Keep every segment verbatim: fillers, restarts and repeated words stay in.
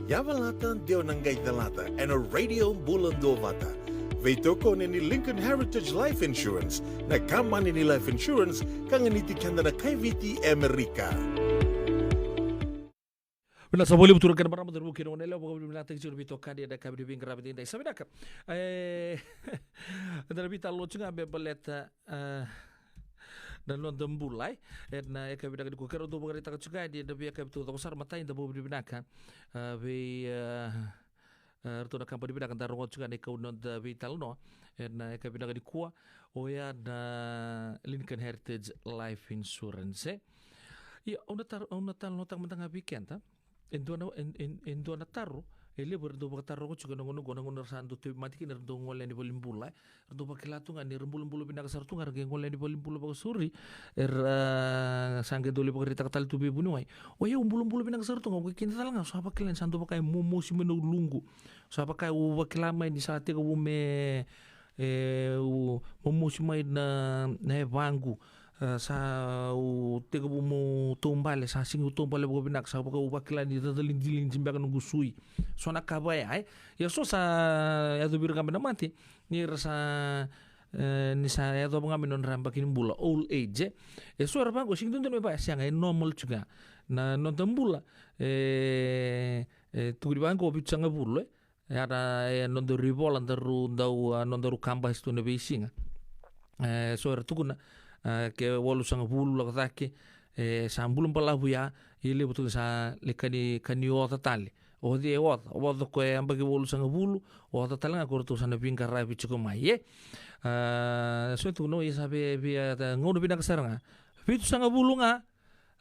Yavalata, deo na qai calata ena Radio Bula Duavata. Veitokoni ni Lincoln Heritage Life Insurance, na kabani ni life insurance ka ganiti keda na kai Viti e Amerika. Vinaka sa vakalevu turaga kei na marama, cauravou kei na goneyalewa, vakavinavinakataki tiko na veitokani ena yakavi ni veiqaravi edaidai. Sa vinaka. E, eda na veitalanoa tiko ga me baleta, e, na noda bula, e. Ena yakavi vinaka nikua, keirau dau vakaraitaka tiko ga ni ena veiyakavi taucoko sara. Matai, da vakavinavinaka, e, vei, e, e, ratou na kabani vinaka da rogoca tiko ga na ikau ni noda veitalanoa ena yakavi vinaka nikua, oya na Lincoln Heritage Life Insurance, e. Ia, au na tar-, au na talanoataka mada ga vei keda e dua na, e, e, e dua na taro e levu era dau vakataroga tiko ena gauna oqo, na gauna era sa dau tauvimate kina, era dau gole yani valenibula, e. Era dau vakila tu ga ni ra bulabula vinaka sara tu ga, ra qai gole yani valenibula vakasauri. Era, a, sa qai dau lai vakaraitaka tale tu vei vuniwai, o yau bulabula vinaka sara tu ga, o koya kina tale ga au sa vakila ni sa dau vaka e momosi mai na uluqu. Sa vaka au vakila mai ni sa tekivu me, e, u momosi mai na, na yavaqu. E, sa u tekivu meu taubale, sa sega ni taubale vakavinaka, sa vaka au vakila ni cacalidilidi beka noqu sui. So na ka vaya, e. Ia so sa yacovi ira ga mai na mate ni ra sa, e, ni sa yacova ga mai nodra yabaki ni bula, old age, e. E so era vaqo, sega ni dodonu me vaya, sega, e normal tiko ga na noda bula. E, e tukuni vaqo vitusagavulu, e. Ia na, e, nodaru ivola daru dau, a, nodaru kabasi tu na veisiga. E, so era tukuna, a, ke walusagavulu lako cake, e, sa bula balavu ya, e levu tu sa lai kani, kani oca tale. Oca, e oca, oca ko e yabaki walusagavulu, oca tale ga ko ratou sa na veiqaravi tiko mai, e. A, so e tukuna, o ya sa vei, vei, a, gauna vinaka sara ga. Vitusagavulu ga,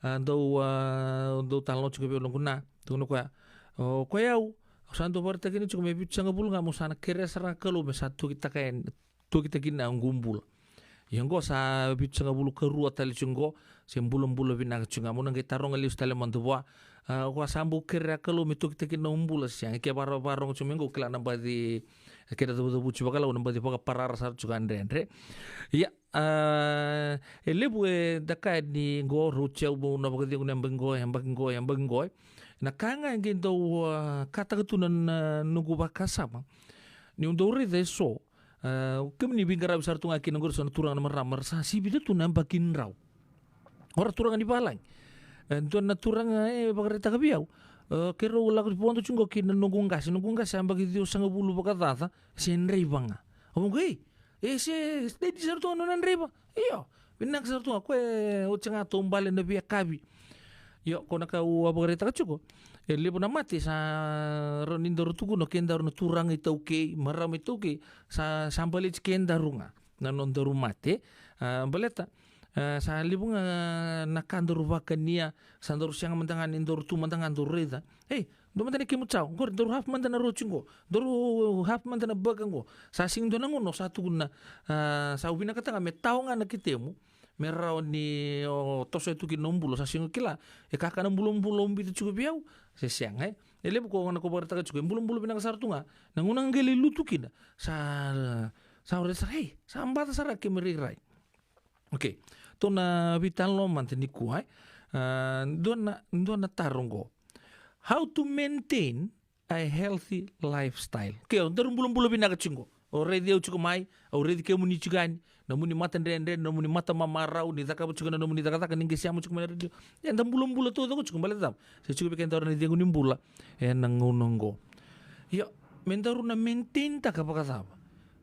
a, dau, a, dau talanoa tiko vei au noqu na, tukuna o koya, o koya au, au sa dau vakaraitaka kina tiko me vitusagavulu ga meu sa na kerea sara ga Kalou me sa tokitaka yani, tokitaki na noqu bula. Ia oqo sa vitusagavulu karua tale tiko oqo, se bulabula vinaka tiko ga. Meu na qai taroga lesu tale mada vua, a, o koya sa bau kerea Kalou me tokitaki na nomu bula se sega? Ke varo-, varogo tiko mai oqo, kila na baci, kena cavucavuti vakaLau, na baci vakaparara sara tiko ga dredre. Ia, a, e levu e da kaya ni qo, rauti au meu na vakacegu na yabaki qo, yabaki qo, yabaki qo, e. Na ka ga e qai dau, a, kataka tu na, na noqu vakasama. Niu dau raica e so, a, kemuni veiqaravi sara tu ga kina oqori, so na turaga, na marama, ra sa sivita tu na yabaki drau. Ora turaga ni valagi. E dua na turaga e vakaraitaka vei au, e, keirau lako vodo tiko qo kei na noqu qase. Noqu qase yabaki ciwasagavulu vakacaca, se draiva ga. Au vaqo, ei, e se steady sara tu ga nona draiva. Io, vinaka sara tu ga. Koya e oti ga taubale na veiyakavi. Io, ko na ka au a vakaraitaka tiko, e levu na mate sa rawa ni daru tukuna, o kedaru na turaga iTaukei, marama iTaukei, sa, sa baleti kedaru ga na nodaru mate. A, baleta, a, sa levu ga na ka daru vakania, sa daru sega mada ga ni daru tu mada ga daru raica. Ei, dua mada na kemu chow, qori daru half mada na roti qo, daru half mada na burger qo. Sa sega ni dua na gauna o sa tukuna, a, sa au vinakata ga me tao ga na ketemu, me rawa ni o toso e tu kina nomu bula, sa sega ni kila e kakana bulabula o biuta tiko vei au se sega, e. E levu ko na ko vakaraitaka tiko, e bulabula vinaka sara tu ga. Na gauna ga qai lai lutu kina, sa, sa ore sara, ei, sa baca sara ke me rairai. Okei. Tou na veitalanoa mada nikua, e. A, dua na, dua na taro qo. How to maintain a healthy lifestyle. Ke o daru bulabula vinaka tiko qo, o raici au tiko mai, au raici kemuni tiko yani, nomuni mata dredre, nomuni mata mamarau, ni cakava tiko na nomuni cakacaka, ni qai sema tiko mai na radio. Eda bulabula taucoko tiko, baleta cava? Se tiko vei kedaru na icegu ni bula ena gauna qo. Ia, me daru na maintain taka vakacava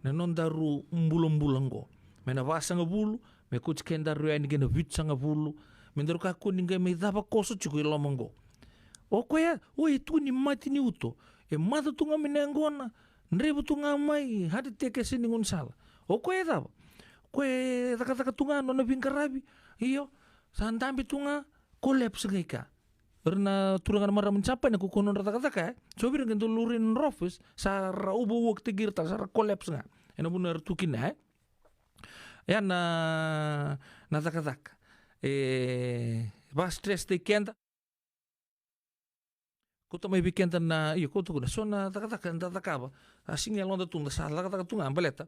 na nodaru bulabula qo? Me na vasagavulu, me kauti kedaru yani ki na vitusagavulu, me daru kakua ni qai mai cava koso tiko i loma qo. O koya, o e tu ni mate ni uto, e maca tu ga mai na yaqona, draiva tu ga mai, heart attack e sega ni gaunisala. O koya e cava? Koya e cakacaka tu ga nona veiqaravi, io, sa dabe tu ga, collapse ga i ka. Ira na turaga, na marama ni Japani, ko, ko nodra cakacaka, e. So vei ira qai dau laurai nodra office, sa ra overwork taki ira tale, sa ra collapse ga. Ena vanua era tu kina, e. Ia na, na cakacaka e va-stress taki keda. Kauta mai vei keda na, io, kauta, kauta na so na cakacaka eda cakava. A, sega ni yaloda tu, da sa cakacaka tu ga, baleta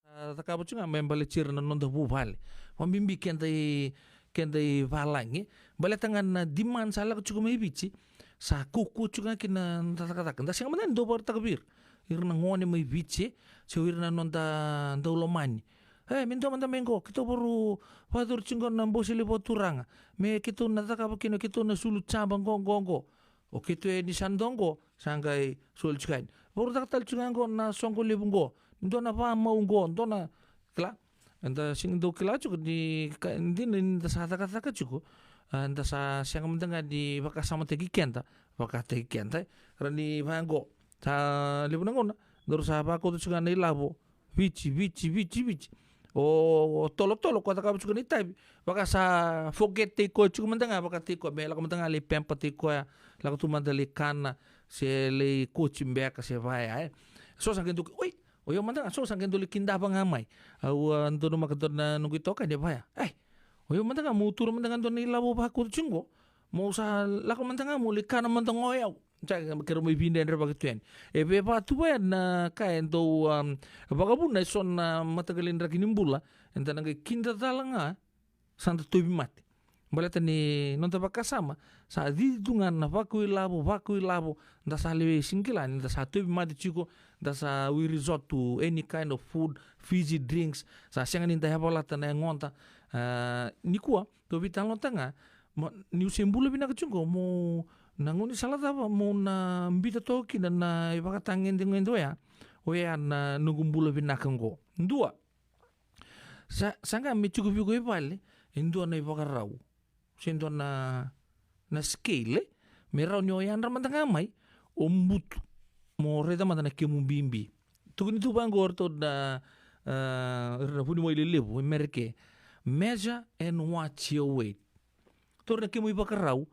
a, cakava tiko ga me baleti ira na noda vuvale. Vakabibi keda i, keda i valagi. Baleta ga na demand sa lako tiko mai Viti, Sa kaukauwa tiko ga kina na cakacaka. Da sega mada ni dau vakaraitaka vei ira, ira na gone mai Viti, se o ira na noda daulomani. E, me dua mada mai qo, keitou varu vakayacori tiko qo na bose levu vakaturaga. Me keitou na cakava kina, keitou na sulu jaba qo, qo, qo. O keitou e ni sa dua qo, sa qai soli tiko yani. Varu caka tale tiko ga qo na soqo levu qo. Dua na vamau qo, dua na, kila. Eda sega ni dau kila tiko ni ka, dina ni da sa cakacaka tiko. A, da sa sega mada ga ni vakasamataki keda, vakataki keda. Ra ni vaqo. Sa levu na gauna, daru sa vakauta tiko ga na ilavo. Viti, Viti, Viti, Viti. O, o tolotolo, ko cakava tiko na itavi. Vaka sa forget tei koya tiko mada ga, vaka tei koya. Me lako mada ga lai pamper tei koya. Lako tu mada lai kana, se lai koci beka, se vaya, e. So sa qai dau, oi, o yau mada ga, so sa qai dau lai kidava ga mai. Au, a, donumaka dua na noqu itokani e vaya. Ai, o yau mada ga, meu tura mada ga dua na ilavo vakauta tiko qo. Meu sa lako mada ga, meu lai kana mada ga o yau. Sa keirau mai vidredrevaki tu yani. E veva tu vaya na ka e dau, am, vakavuna e so na mataqali draki ni bula. Eda na qai kidacala ga, sa da tauvimate. Baleta ni noda vakasama, sa cici tu ga na vakailavo, vakailavo, da sa lewe sega ni kila ni da sa tauvimate tiko, da sa we resort to any kind of food, fizzy drinks, sa sega ni da yavalata na yagoda. A, nikua, tou veitalanoataka ga, ma, niu se bula vinaka tiko qo, mo na gaunisala cava, mo na biuta toka kina na ivakatagedegede oya, oya na noqu bula vinaka qo. Dua, Sa, sa qai me tiko vei iko i vale, e dua na ivakarau. Se dua na, na scale, e? Me rawa ni o yadra mada ga mai, o butu. Mo raica mada na kemu bibi. Tukuni tu vaqo o ratou na, a, ira na vuniwai lelevu, e Merika. Measure and watch your weight. Taura na kemu ivakarau,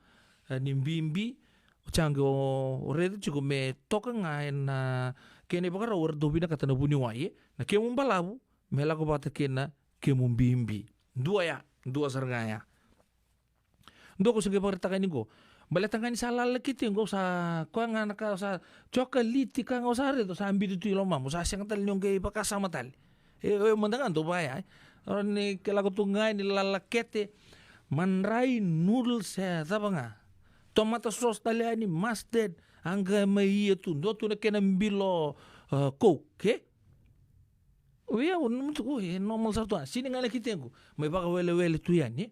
e, ni bibi, o sa qai o, o raica tiko me toka ga ena, kena ivakarau, o ratou vinakata na vuniwai, e? Na kemu balavu, me lako vata kei na kemu bibi. Dua ya, dua sara ga ya. Dua ko se qai vakaraitaka yani qo. Baleta ga ni sa lala kete qo sa, koya ga na ka sa, cokaliti ka ga o sa raica, sa biuta tu i lomamu, sa sega tale ni o qai vakasama tale. E, e, mada ga dou vaya, e. O ni ke lako tu ga ni lala kete, madrai noodles, e, cava ga. Tomato sauce tale yani, mustard, a qai mai ia tu, dua tu na kena bilo, e, Coke, e? O ia, o nomu tu, o, e normal sara tu, a, sini ga na kitequ, mai vakawelewele tu yani.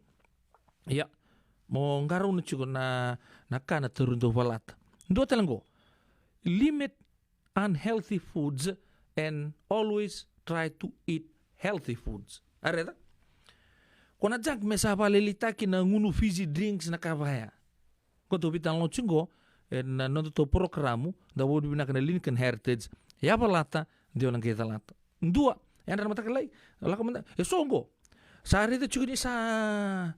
Ia, mo qarauna tiko na, na ka na tauri dou valata. Dua tale qo, limit unhealthy foods and always try to eat healthy foods. A raica? Ko na junk me sa vakalailaitaki na gunu fizzy drinks na ka vaya. Ko tou veitalanoa tiko qo, ena noda tou porokaramu, da vauti vinaka na Lincoln Heritage, yavalata, de o na qai calata. Dua, yadra na mataka lailai, lako mada, e so qo. Sa raica tiko ni sa,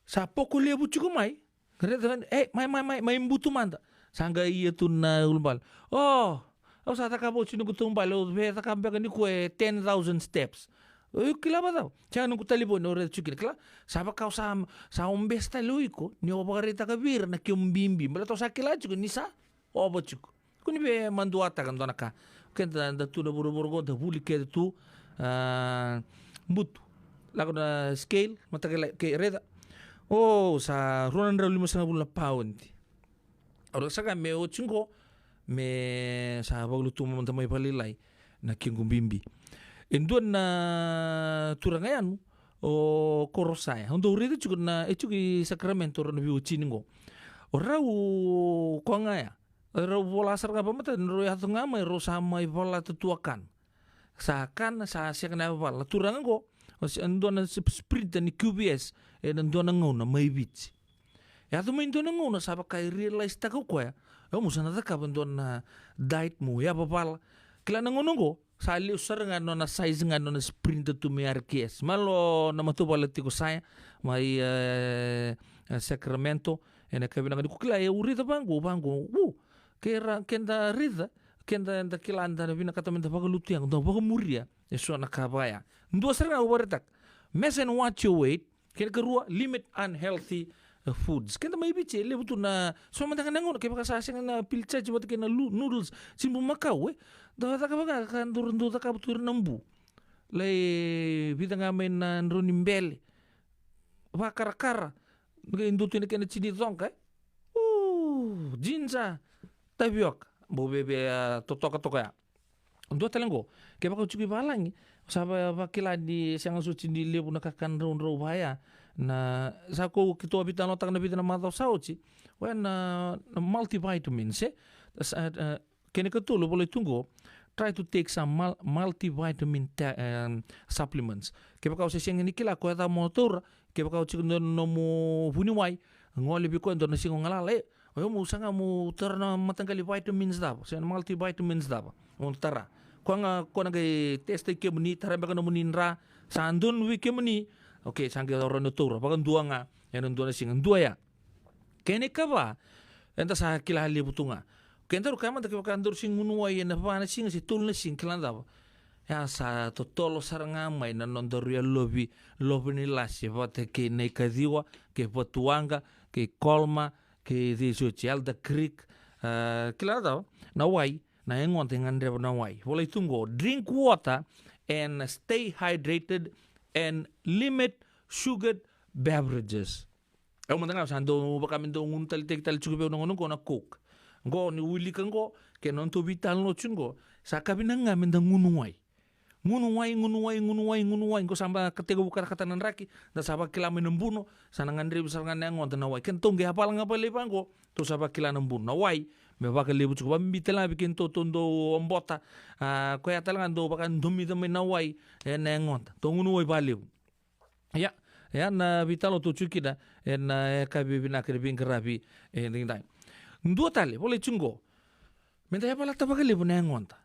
sa poko levu tiko mai. Raica, e, mai, mai, mai, mai butu mada. Sa qai ia tu na ulubale. O, au sa cakava oti noqu taubale, au via cakava beka nikua e ten thousand steps. Au kila vacava? Sa noqu talevoni, au raica tiko kina, kila. Sa vaka au sa, sa obese tale o iko, ni o vakaraitaka vei ira na kemu bibi. Baleta au sa kila tiko ni sa ova tiko. Ko ni via maduataka dua na ka. Keda da tu na vuravura qo, da vuli keda tu, a, butu. Lako na scale, mataka lailai, ke raica. O, sa rua na drau limasagavulu na paundi. Au raica saka me oti qo, me sa vakalutuma mada mai vakalailai na kequ bibi. E dua na turaga yanu, o Korosaya. Au dau raica tiko na, e tiko i Sacramento, rau na veiwatini qo. O rau koya ga ya. Rau vola sara ga vakamatata, rau yaco ga mai, rau sa mai valata tu a kana. Sa kana, sa sega na yavala. Turaga qo, o se, dua na sp-, sprinter ni Q V S, ena dua na gauna mai Viti. Yaco mai dua na gauna, sa vaka e realize taka o koya. Au mo sa na cakava dua na diet mo yavavala. Kila na gauna qo, sa lesu sara ga nona size ga nona sprinter tu mai R K S. Malo na matavuvale tiko Saya, mai, e, e, Sacramento, ena ka vinaka ni ko kila, e, au raica vaqo, vaqo, u, ke ra, keda raica, keda, da kila, da na vinakata meda vakalutu yago, da vakamuria, e so na ka vaya. Dua sara ga au vakaraitaka. Measure and watch your weight, kena karua, limit unhealthy, e, foods. Keda mai Viti, e levu tu na, so mada ga na gauna, kevaka sa sega na pili chaji vata kei na lu-, noodles, sibu makau, e. Da cakava ga, ka dau, dau cakava tu ira na bu. Lai, vica ga mai na drau ni bele. Vakarakara. Qai dua tu na kena jini coqa, e. U, Ginger, tavioka, bau veve, a, totoka toka ya. Dua tale qo, kevaka o tiko i valagi, sa va-, vakila ni sega soti ni levu na kakana draudrau vaya. Na, sa ko keitou a veitalanoataka na vica na macawa sa oti, oya na, na multivitamins, e? Sa, e, kena ikatolu, volai tu qo, try to take some mul-, multivitamin ta-, em, supplements. Kevaka o se sega ni kila koya cava mo taura, kevaka o tiko na nomu vuniwai, gole vei koya dua na siga o galala, e, oya mo saga mo tara na mataqali vitamins cava, se na multivitamins cava mo tara. Koya ga, koya na qai test-taki kemuni, tara beka nomuni dra, sa donu vei kemuni. Okay, sa qai rawa ni taura vakadua ga ena dua na siga, dua ya. Kena ikava, eda sa kila levu tu ga. Kedaru kaya mada kevaka daru se gunu wai ena va na siga se tolu na siga, kila na cava? Ya sa totolo sara ga mai na nodaru yalovi, Lovo ni Lase vata kei Nai Kaciwa, kei Vatuwaqa, kei Colmer, kei cei soti, Elder Creek, a, kila na cava? Na wai, na yagoda e gadreva na wai. Volai tu qo, drink water and stay hydrated and limit sugared beverages. Au mada ga sa dau vaka me dau gunu taleitaki tale tiko vei au na gauna qo na Coke. Qo ni wilika qo, kei na nodatou veitalanoa tiko qo, sa ka vinaka ga me da gunu wai. Gunu wai, gunu wai, gunu wai, gunu wai. Qo sa bau ka tekivu katakata na draki, da sa vakila mai na buno, sa na gadrevi sara ga na yagoda na wai. Kedatou qai yavala ga vakalailai vaqo, tou sa vakila na buno. Na wai, me vakalevu tiko, vabibi tale ga vei kedatou tou dau obota, a, koya tale ga dau vakadomica mai na wai ena yagoda. Tou gunu wai vakalevu. Ia, ia na veitalanoa tou tiko kina ena yakavi vinaka ni veiqaravi edaidai. Dua tale, volai tiko qo. Me da yavalata vakalevu na yagoda.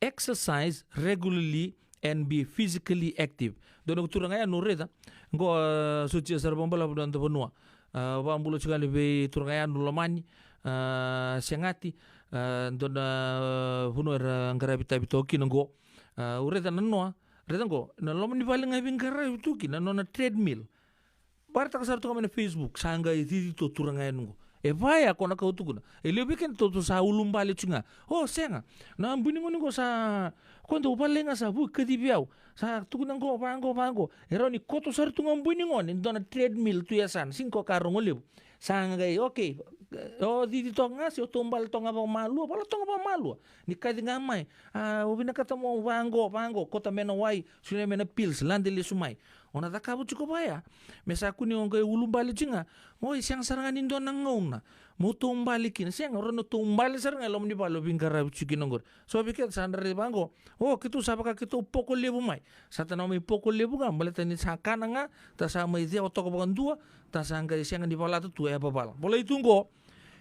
Exercise regularly and be physically active. Dua na turaga yani au raica. Qo, a, sotia sara vakabalavu na noda vanua. A, vakabula tiko yani vei turaga yani lomani. A, Segati. A, dua na, a, vanua era qaravi tavi toka kina qo. A, au raica na noa. Raica qo, na loma ni vale ga e veiqaravi tu kina na nona treadmill. Vakaraitaka sara tu ga mai na Facebook, sa qai cici tu o turaga yani qo. E vaya ko na ka au tukuna. E levu vei kedatou tou sa ulubale tu ga. O, sega. Na bui ni gone qo sa, ko dau vale ga sa vu kacivi au. Sa tukuna qo, vaqo, vaqo. E rawa ni koto sara tu ga bui ni gone, dua na treadmill tu e yasana. Sega ko ka rogo levu. Sa qai, okay. O cici toka ga, se o taubale toka ga vakamalua, vala toka vakamalua. Ni kaci ga mai. A, o vinakata mo vaqo, vaqo, kota mai na wai, solia mai na pills, lade lesu mai. O na cakava tiko vaya. Me sa kua ni o qai ulubale tiko ga. Oi, sega sara ga ni dua na gauna mo taubale kina. Sega, o rawa ni o taubale sara ga e loma ni vale o veiqaravi tiko kina qori. So vei keda sa da raica vaqo. O, keitou sa vaka keitou poko levu mai. Sa ta na mai poko levu ga, baleta ni sa kana ga, ta sa mai cewa toka vakadua, ta sa qai sega ni valata tu e vavala. Volai tu qo,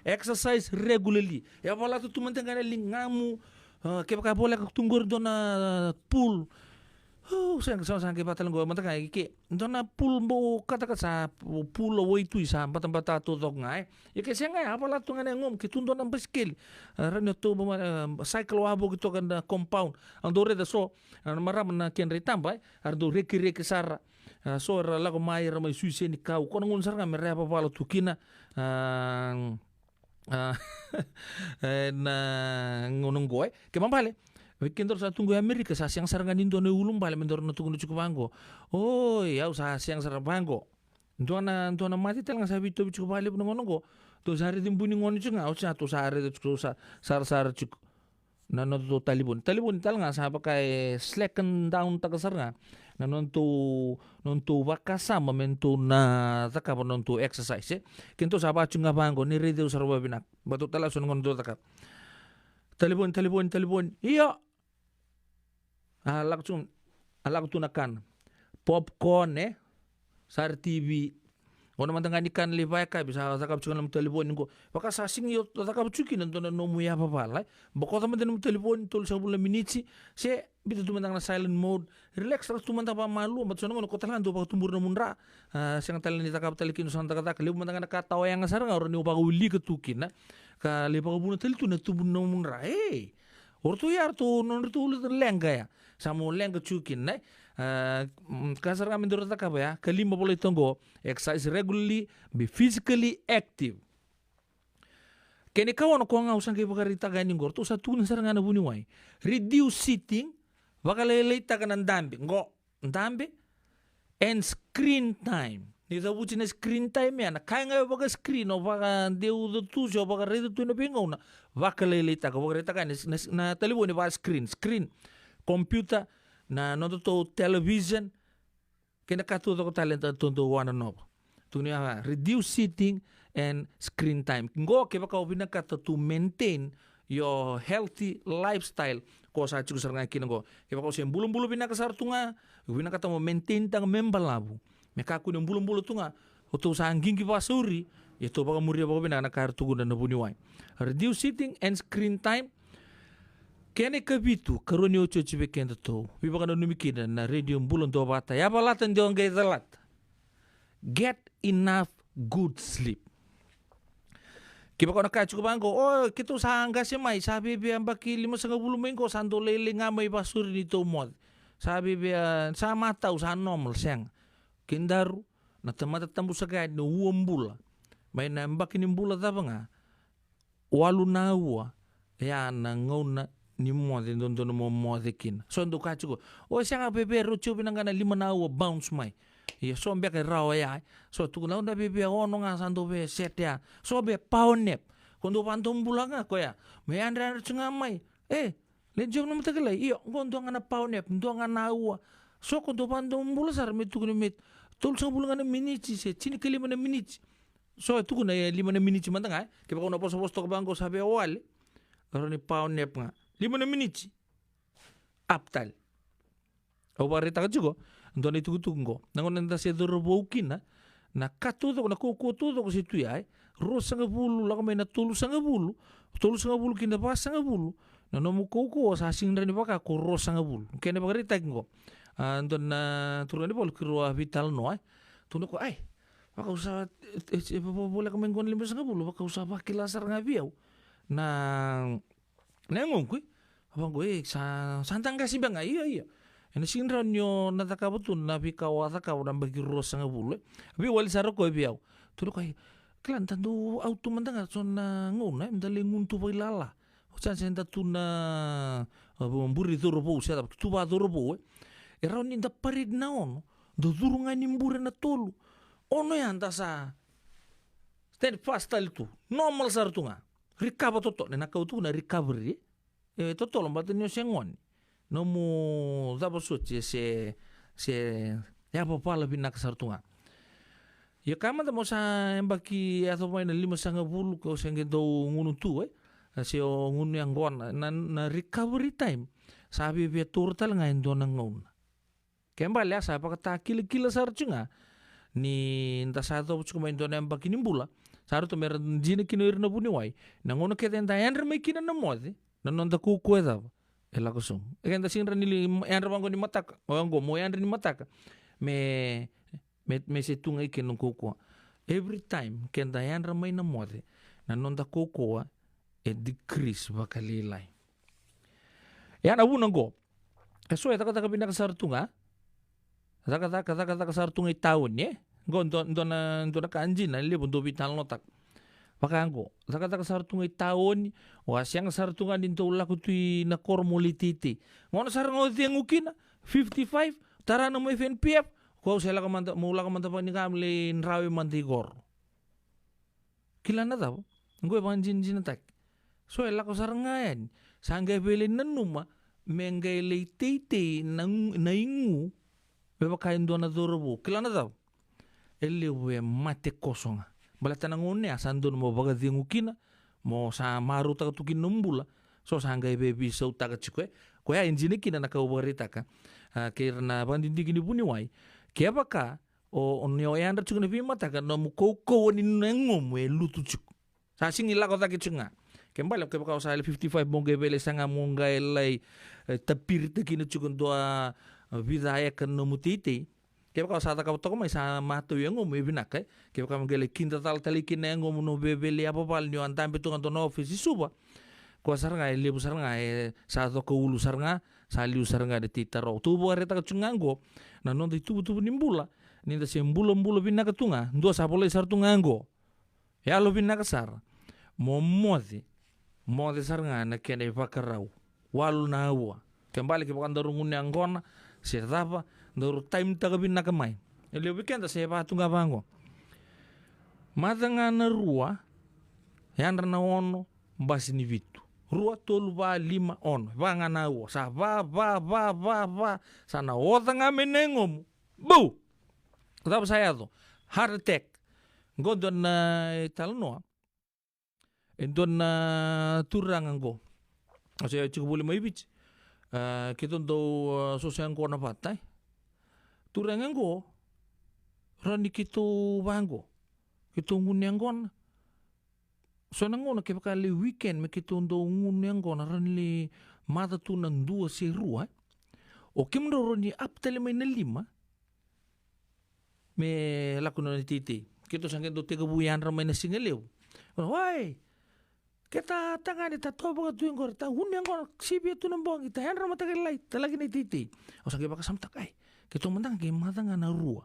exercise regularly. E valata tu mada ga na ligamu, a, kevaka voleka tu qori dua na pool. O, sega, sega, sega, kevaka tale qo, mada ga, ke, dua na pool bau katakata sa, pool o waitui sa batabata taucoko ga, e. Ia ke sega, e, a valata tu ga na yagomu, ke tu dua na basikeli. A, rawa ni o tou, a, cycle wavoki toka na compound. Au dau raica so, a, na marama na kedra itaba, e, era dau rekireki sara. A, so era lako mai, era mai sui senikau. Ko na gauna sara ga me ra yavavala tu kina. A, a, e, na gauna qo, e. Kena ibalebale, vei kedaru sa tu qo e Amerika, sa sega sara ga ni dua na iulubale, me daru na tukuna tiko vaqo. Oi, au sa sega sara vaqo. Dua na, dua na mate tale ga sa veitauvi tiko vakalevu na gauna qo. Tou sa raici bui ni gone tiko ga, oti sa tou sa raica tiko, tou sa sarasara tiko. Na nodatou talevoni. Talevoni tale ga sa vaka e slacken down taka sara ga na nodatou, nodatou vakasama me datou na cakava nodatou exercise, e. Kedatou sa vaka tiko ga vaqo, ni raici au sara vakavinaka. Baleta tou tale so na gauna dou cakava. Talevoni, talevoni, talevoni. Io. A lako tu, a lako tu na kana. Popcorn, e? Sara T V. Gauna mada ga ni kana lai vakayakavi, sa cakava tiko na nomu talevoni qo. Vaka sa sega ni o cakava tiko kina dua na nomu yavavala, e? Bokoca mada na nomu talevoni, tolusagavulu na miniti, se biuta tu mada ga na silent mode. Relax sara tu mada vakamalua, baleta so na gauna ko tale ga dau vakatubura nomu dra. A, sega tale ni cakava tale kina so na cakacaka. Levu mada ga na ka tawa yaga sara ga, o rawa ni o vakawilika tu kina. Ka lai vakavuna tale tu na tubu ni nomu dra. Ei! O ratou ya, ratou, nodratou leqa ya. Sa mo leqa tiko kina, e? A, mm, ka sara ga me daru cakava ya. Ka lima volai toka qo. Exercise regularly, be physically active. Kena ikaono ko ga au sa qai vakaraitaka yani qo. Ratou sa tukuna sara ga na vuniwai. Reduce sitting, vakalailaitaka na dabe. Qo, dabe, and screen time. Ni cavuti na screen time ya, na ka ga e vaka screen, o vakadeuca tu se o vakaraica tu ena veigauna, vakalailaitaka, vakaraitaka na, na, na talevoni vaka screen, screen, computer, na nodatou television, kei na ka taucoko tale eda dau wananova. Tukuni ya, reduce sitting and screen time. Qo kevaka o vinakata tu maintain your healthy lifestyle, ko sa tiko sara ga kina qo. Kevaka o se bulabula vinaka sara tu ga, o vinakata mo maintain taka me balavu. Me kakua ni bulabula tu ga, o tou sa qiqi vakasauri, ia tou vakamuria vakavinaka na ka era tukuna na vuniwai. Reduce sitting and screen time. Kena ikavitu, karua ni otioti vei kedatou. Veivakananumi kina na Radio Bula Duavata. Yavalata, dua qai calata. Get enough good sleep. Kevaka o na kaya tiko vaqo, o, keitou sa qase mai, sa viavia yabaki limasagavulu mai qo, sa dau lailai ga mai vakasauri ni tou moce. Sa viavia, sa matau, sa normal, sega. Kedaru, na tamata tabu saka yani, na ua bula. Mai na yabaki ni bula cava ga, walu na aua, ya na gauna ni moce, dodonu mo moce kina. So dau kaya tiko, o, sega, viavia rauti au vinaka ga na lima na aua, bounce mai. Ia so beka e rawa ya, so tukuna, au na viavia ono ga, sa dau via set ya. So via power nap. Ko dau vadobula ga koya, me yadrayadra tu ga mai. E, Lady Job na Matakilai, io, qo dua ga na power nap, dua ga na aua. So ko dau vadobula sara, me tukuni me tolusagavulu ga na miniti se tinikalima na miniti. So e tukuna e lima na miniti mada ga, e. Kevaka o na vosavosa toka vaqo, sa via wale. Rawa ni power nap ga. Lima na miniti. Up tale. Au vakaraitaka tiko, dua na itukutuku qo. Na gauna eda se cauravou kina, na ka taucoko, na kaukauwa taucoko se tu ya, e. Ruasagavulu, lako mai na tolusagavulu, tolusagavulu ki na vasagavulu, na nomu kaukauwa sa sega ni rawa ni vaka ko ruasagavulu. Kena ivakaraitaki qo. A, dua na turaga ni valu keirau a veitalanoa, e. Tukuna o koya, ai, vaka au sa, e, e, e, vo-, vo-, voleka mai qo na limasagavulu, vaka au sa vakila sara ga vei au. Na Na yagoqu, e? Vaqo, e, sa, sa da qase beka ga, io, io. Ena sega ni rawa ni o na cakava tu na veika o a cakava na yabaki ruasagavulu, e. Veiwali sara o koya vei au. Tukuna o koya, e, kila, da dau out tu mada ga so na gauna, e, da lai gunu tu vakailala. O sa, se da tu na, a, bure cauravou, se da tu vakacauravou, e. E rawa ni da parade na ono, da curu ga ni bure na tolu. Ono ya da sa stand fast tale tu. Normal sara tu ga. Recover totolo, na ka au tukuna recovery. E totolo, baleta ni o se gone. Nomu cava soti, e se, se yavavala vinaka sara tu ga. Ia kaya mada mo sa yabaki yaco mai na limasagavulu, ko se qai dau gunu tu, e. A se o gunu yaqona, na, na recovery time. Sa viavia taura tale ga e dua na gauna. Ke bale a sa vakatakilakila sara tu ga ni da sa yacova tiko mai dua na yabaki ni bula. Sa ratou me ra dina kina o ira na vuniwai. Na gauna kece eda yadra mai kina na moce, na noda kaukauwa e cava? E lako sobu. E keda sega ni rawa ni li-, yadra vaqo ni mataka. O yaqo, mo yadra ni mataka. Me, me, me se tu ga i kena kaukauwa. Every time keda yadra mai na moce, na noda kaukauwa e decrease vakalailai. Ia na vuna qo. E so e cakacaka vinaka sara tu ga. Cakacaka, cakacaka sara tu ga i taoni, e? Qo dua, dua na, dua na ka dina, levu dau veitalanoataka. Vaka qo, cakacaka sara tu ga i taoni, o a sega sara tu ga ni dau lako tu i na koro mo lai teitei. Gauna sara ga o cegu kina, fifty-five, tara na nomu F N P F, ko au se lako mada, mo lako mada vaka ni ka me lai drawe mada i koro. Kila na cava? Qo e vakadinadinataki. So e lako sara ga yani. Sa qai vei lai nanuma me qai lai teitei na, na igu me vaka e dua na cauravou. Kila na cava? E levu e mate koso ga. Baleta na gauna ya sa dodonu mo vakacegu kina, mo sa marautaka tu kina nomu bula. So sa qai vei veisautaka tiko, e. Koya e dina kina na ka au vakaraitaka. A, kei ira na vakadidike ni vuniwai. Kevaka o, o ni o yadra tiko na veimataka, nomu kaukauwa ni na yagomu e lutu tiko. Sa sega ni lako cake tiko ga. Ke bale, kevaka o sa yali fifty-five mo qai vei lai saga mo qai lai, e, tapiritaka kina tiko dua, e, vica eka na nomu teitei. Kevaka o sa cakava toka mai sa matau yagomu e vinaka, e. Kevaka mo qai lai kidacala tale kina yagomu na vei, vei lai yavavala ni o a dabe tu ga dua na office i Suva. Koya sara ga e levu sara ga e sa coka ulu sara ga, sa liu sara ga na tei tarau. Tou vakaraitaka tu ga qo na noda ituvatuva ni bula, ni da se bulabula vinaka tu ga, dua sa volai sara tu ga qo. Yalo vinaka sara mo moce, moce sara ga na kena ivakarau. Walu na aua. Ke bale kevaka daru gunu yaqona se cava, daru time taka vinaka mai. Levu vei keda se vaka tu ga vaqo. Maca ga na rua, yadra na ono, basi ni vitu. Rua, tolu, va, lima, ono. Va ga na aua. Sa va, va, va, va, va. Sa na oca ga mai na yagomu. Bau! Cava sa yaco? Heart attack. Qo dua na italanoa. E dua na turaga qo. Au se tiko voli mai Viti. A, keitou dau, a, soso yaqona vata, e. Turaga qo, rawa ni keitou vaqo. Keitou gunu yaqona. So na gauna kevaka lai weekend me keitou dau gunu yaqona, rawa ni lai maca tu na dua se rua, e. O kemudrau rawa ni up tale mai na lima, me lako na nona iteitei. Keitou sa qai dau tekivu yadra mai na siga levu. Wai, keta tagane ta tovo vaka tu qori, ta gunu yaqona, sivia tu na bogi, ta yadra mataka lailai, ta laki na iteitei. Au sa qai vakasamataka, ai, keitou mada ga qai maca ga na rua,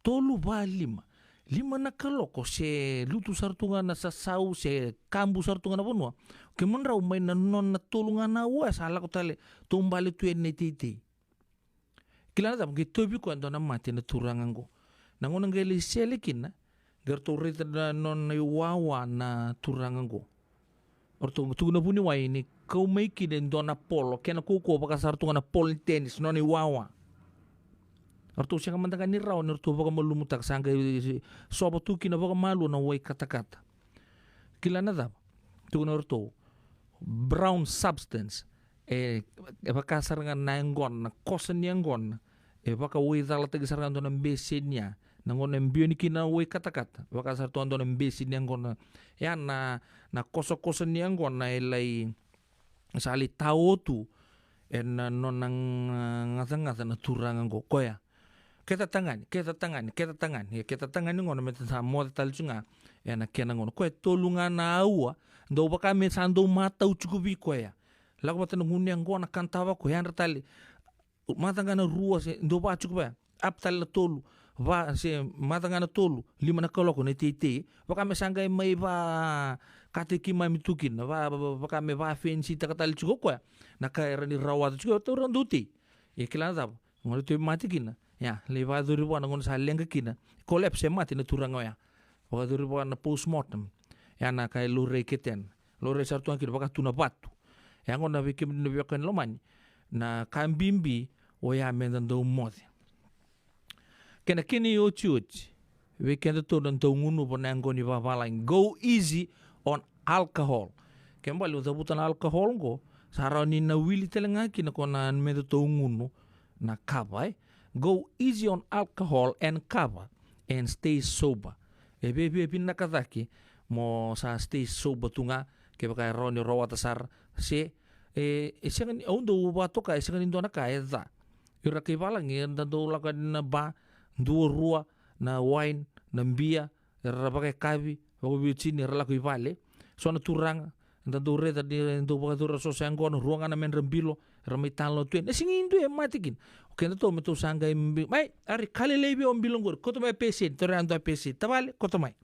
tolu, va, lima. Lima na kaloko se lutu sara tu ga na sasau, se kabu sara tu ga na vanua. Kemudrau mai na nona tolu ga na aua, sa lako tale, taubale tu yani na iteitei. Kila na cava, qai tauvi koya e dua na mate na turaga qo. Na gauna qai lai sele kina, qai ratou raica na nona iwawa na turaga qo. O ratou tukuna vuniwai ni kau mai kina e dua na polo, kena kaukauwa vaka sara tu ga na polo ni tennis, nona iwawa. O ratou sega mada ga ni rawa ni ratou vakamalumutaka, sa qai sova tu kina vakamalua na wai katakata. Kila na cava? Tukuna o ratou, brown substance. E, e vaka sara ga na yaqona, na kosa ni yaqona. E vakawaicalataki sara ga dua na beseni ya. Na gauna e biu yani kina na wai katakata. Vaka sara tu ga dua na beseni yaqona. Ya na, na kosakosa ni yaqona e lai, sa lai tao tu ena nona ga-, gacagaca na turaga qo. Koya. Keta tagane, keta tagane, keta tagane. Ia keta tagane gona me ta sa moce tale tu ga ena kena gauna. Koya tolu ga na aua, dau vaka me sa dau matau tiko vei koya. Lako vata na gunu yaqona, kana tava koya, yadra tale. Maca ga na rua se dau va tiko vaya. Up tale na tolu, va se maca ga na tolu, lima na kaloko na iteitei. Vaka me sa qai mai vakataki keimami tu kina. Va, va, va, vaka me vakafensitaka tale tiko koya. Na ka era ni rawata tiko, taura dau tei. Ia kila na cava? Gauna tu e mate kina. Ia, lai vakayacori vua na gauna sa leqa kina. Collapse, e mate na turaga oya. Vakayacori vua na postmortem. Ia na ka e laurai ketena. Laurai sara tu ga kina vaka tu na vatu. Ia gauna vei kemuni na veiwekani lomani. Na ka bibi, oya meda dau moce. Kena, kena iotioti. Vei kedatou na dau gunuva na yaqona ni vavalagi. Go easy on alcohol. Kena ibalebale au cavuta na alcohol qo, sa rawa ni na wili tale ga kina ko na medatou gunu na kava, e. Go easy on alcohol and kava and stay sober. E viavia vinaka cake mo sa stay sober tu ga, kevaka e rawa ni rawata sara, se, e, e sega ni, au dau vakatoka, e sega ni dua na ka e ca. Ira kai valagi, eda dau lako yani na ba, dua rua, na wine, na bia, era vakayakavi, vakaveiwatini, era lako i vale. So na turaga, eda dau raica ni dau vakayacori ira so sa yaqona, rua ga na medra bilo, era mai talanoa tu yani. E sega ni dua e mate kina. O kedatou me tou sa qai bi-, mai, ari, ka lailai vei au bilo qori, kauta mai a peseni, taura yadua a peseni, tavale, kauta mai.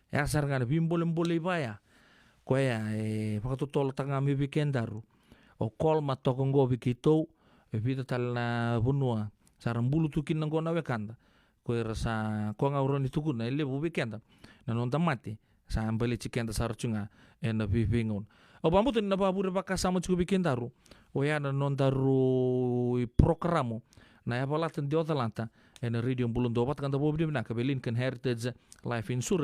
E a sara ga na veibolebole i vaya. Koya e vakatotolotaka ga mai vei kedaru. O Kolma toka qo vei keitou, e vica tale na vanua sa ra bulu tu kina qo na wekada. Ko ira sa, ko ga au rawa ni tukuna, e levu vei keda na noda mate, sa baleti keda sara tu ga ena veiveigauna. Au vakabauta ni na vakavure vakasama tiko vei kedaru, oya na nodaru i porokaramu, na Yavalata de Ocalata, ena Radio Bula Dua, vata kei na vakavinavinaka vei Lincoln Heritage Life Insurance.